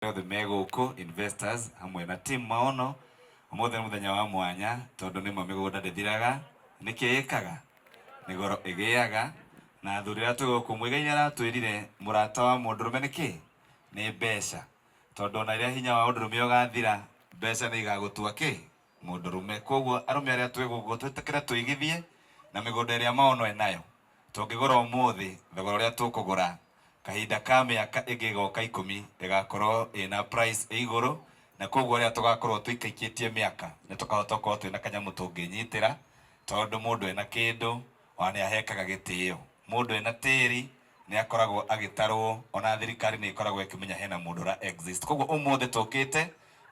Othe me gũkũ investors hamwe na team Maono. Ũmũthĩ nĩ mũthenya wa mwanya tondũ nĩma mĩgũnda ndĩthiraga, nĩkĩ ĩkaga nĩ goro ĩgĩaga. Na athuri arĩa twĩ gũkũ, Muigai nĩ aratwĩrire mũrata wa mũndũrũme nĩ kĩ? Nĩ mbeca. Tondũ ona rĩrĩa hinya wa ũndũrũme ũgathira, mbeca nĩ igagũtua kĩ? Mũndũrũme. Koguo arũme arĩa twĩ gũkũ twĩtĩkĩre tũigithie na mĩgũnda ĩrĩa Maono enayo. Tũngĩgũra ũmũthĩ, thogora ũrĩa tũkũgũra kahinda ka mĩaka ĩngĩ ĩgoka ikũmi ĩgakorwo ĩna price ĩ igũrũ, na koguo rĩrĩa tũgakorwo tũikaikĩtie mĩaka nĩ tũkahota gũkorwo twĩna kanyamũ tũngĩnyitĩra, tondũ mũndũ ena kĩndũ ona nĩ ahekaga gĩtĩo. Mũndũ ena tĩri nĩ akoragwo agĩtarwo, ona thirikari nĩ ĩkoragwo ĩkĩmenya hena mũndũ ũra exist. Koguo ũmũthĩ tũkĩte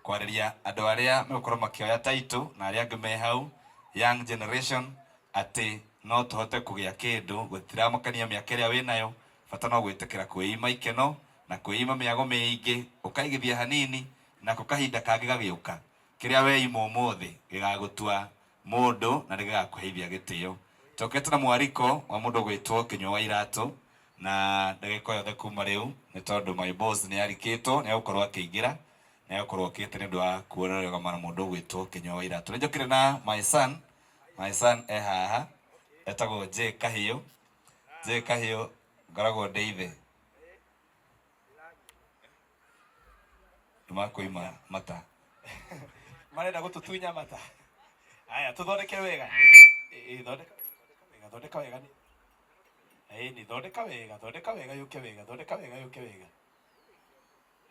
kwarĩria andũ arĩa megũkorwo makĩoya title na arĩa angĩ me hau, young generation, atĩ no tũhote kũgĩa kĩndũ, gũtiramakania mĩaka ĩrĩa wĩnayo, bata no gwĩtĩkĩra kwĩima ikeno na kwĩima mĩago mĩingĩ, ũkaigithia hanini, nako kahinda kangĩ gagĩũka, kĩrĩa weima ũmũthĩ gĩgagũtua mũndũ na nĩgĩgakũheithia gĩtĩo. Tũkĩte na mwariko wa mũndũ ũgwĩtwo Kĩnyua wa Iratũ, na ndagĩka o yothe kuma rĩu, nĩ tondũ my boss nĩ arikĩtwo, nĩ egũkorwo akĩingĩra, nĩ egũkorwo okĩte nĩ ũndũ wa kuona na mũndũ ũgwĩtwo Kĩnyua wa Iratũ. Nĩ njũkire na my son. My son e haha etagwo J Kahiũ. J Kahiũ ngoragwo ndĩ ithe. Nĩmakũima mata. Marenda gũtũtunya mata. Aya, tũthondeke wega. Ĩ, thondeka wega, thondeka wega nĩ. Ĩ, nĩ thondeka wega, thondeka wega yũke wega, thondeka wega yũke wega.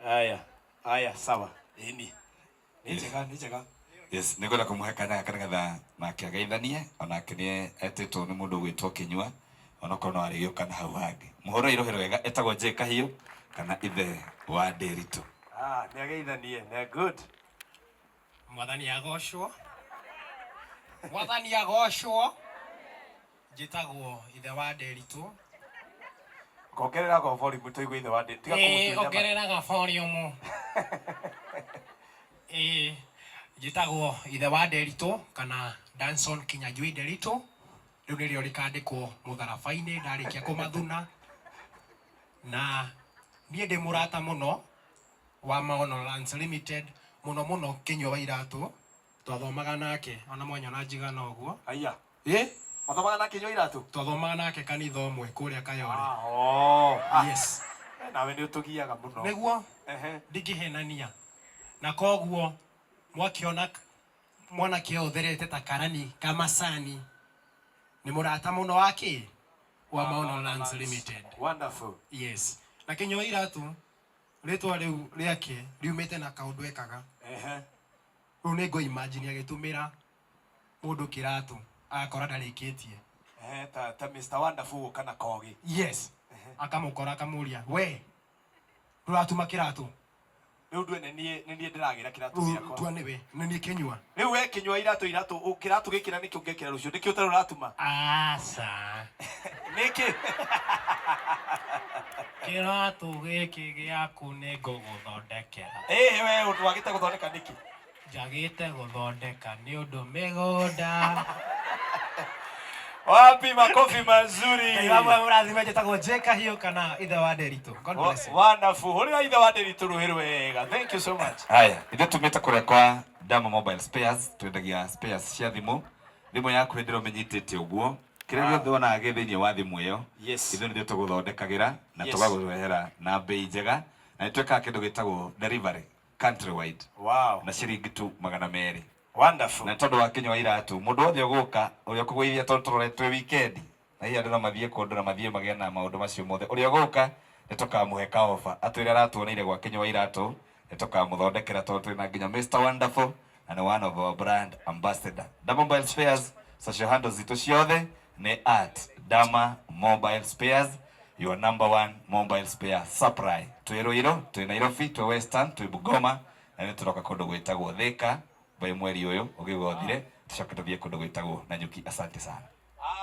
Aya, aya, sawa. Ĩni. Nĩ njega, nĩ njega. Yes, nĩ ngwenda kũmũhe kanya gaka nĩgetha nake ageithanie, onake nĩ etĩtwo nĩ mũndũ ũgwĩtwo Kĩnyua, onokorwo no arĩgĩũka na hau hangĩ. Mũhũrĩre irũhĩ rwega, etagwo J Kahiũ kana ithe wa Ndĩritũ. Ah, nĩ ageithanie, nĩ good. Mwathani agocwo. Mwathani agocwo. Njĩtagwo ithe wa Nderitu. Ongerera ga volume tũigue ithe wa Nderitu. Tiga Ĩĩ, kũmũtunya ma. ongerera ga volume. Ĩĩ, njĩtagwo ithe wa Nderitu kana Danson Kinyanjui Nderitu. Rĩu nĩrĩo rĩkandĩkwo mũtharaba-inĩ ndarĩkia kũmathuna. Na niĩ ndĩ mũrata mũno wa Maono Lands Limited, mũno mũno Kĩnyua wa Iratũ. Twathomaga nake ona mwanyona njigana ũguo. Aya. Ĩ? Mwathomaga nake inyuĩ iratũ? Twathomaga nake kanitha ũmwe kũrĩa Kayore. Ah, oh. Ah. Yes. Eh, nawe nĩ ũtũgiaga mũno. Nĩguo Ehe. ndingĩhenania. Na koguo mwakĩona mwanake ũyũ ũtherete ta karani ka macani nĩ mũrata mũno wa kĩ? Wa Maono Lands Limited. Wonderful. Yes. Na Kĩnyua Iratũ rĩtwa rĩu rĩake riumĩte na kaũndũ ekaga. Ehe. Rĩu nĩ ngũ imagine agĩtumĩra mũndũ kĩratũ agakora ndarĩkĩtie. Ehe, ta, ta Mr. Wonderful gũka na kogi. Yes. Akamũkora akamũria, we ndũratuma kĩratũ? Rĩu ndue nĩ niĩ nĩ niĩ ndĩragĩra kĩratũ Rĩu gĩakwa. tua nĩwe, nĩ niĩ kĩnyua. Rĩu we kĩnyua iratũ iratũ ũ- kĩratũ gĩkĩ na nĩkĩo ngekĩra rũciũ nĩkĩo ũtarĩ ũratuma. Aca. Nĩkĩ? Kĩratũ gĩkĩ gĩaku nĩ ngũgũthondekera. Ĩĩ we ũndũ wagĩte gũthondeka nĩkĩ? Njagĩte gũthondeka nĩ ũndũ mĩgũnda. Wapi makofi mazuri. Ngai wa muoyo mũrathime njĩtagwo J Kahiũ kana ithe wa Nderitu. God bless you. Wonderful. Hũrĩra ithe wa Nderitu rũhĩ rwega. Thank you so much. Haya, ithuĩ tumĩte kũrĩa kwa Dama Mobile Spares, twendagia spares cia thimũ. Thimũ yaku hĩndĩ ĩrĩa ũmĩnyitĩte ũguo, kĩrĩa gĩothe wonaga gĩ thĩinĩ wa thimũ ĩyo, Yes. ithuĩ nĩthuĩ tũgũthondekagĩra na Yes. tũgagũrehera na mbei njega, na nĩtwĩkaga kĩndũ gĩtagwo delivery countrywide Wow. na ciringi tu 200. Wonderful. Na tondũ wa Kĩnyua Iratũ, mũndũ wothe ũgũka, ũrĩa ũkũgũithia tondũ tũrore twĩ weekend, na hihi andũ no mathiĩ kũndũ na mathiĩ magĩe na maũndũ macio mothe, ũrĩa ũgũka nĩ tũkamũhe ka offer, atwĩre aratuoneire gwa Kĩnyua Iratũ, nĩ tũkamũthondekera tondũ twĩna nginya Mister Wonderful na nĩ one of our brand ambassador. Dama Mobile Spares, social handles zitũ ciothe nĩ at Dama Mobile Spares, your number one mobile spare supply. Twĩ Ruiru, twĩ Nairobi, twĩ Western, twĩ Bungoma, na nĩ tũroka kũndũ gwĩtagwo Thika by mweri ũyũ ũgĩũga ũthire, tũcoke tũthiĩ kũndũ gwĩtagwo Nanyuki. Asante sana.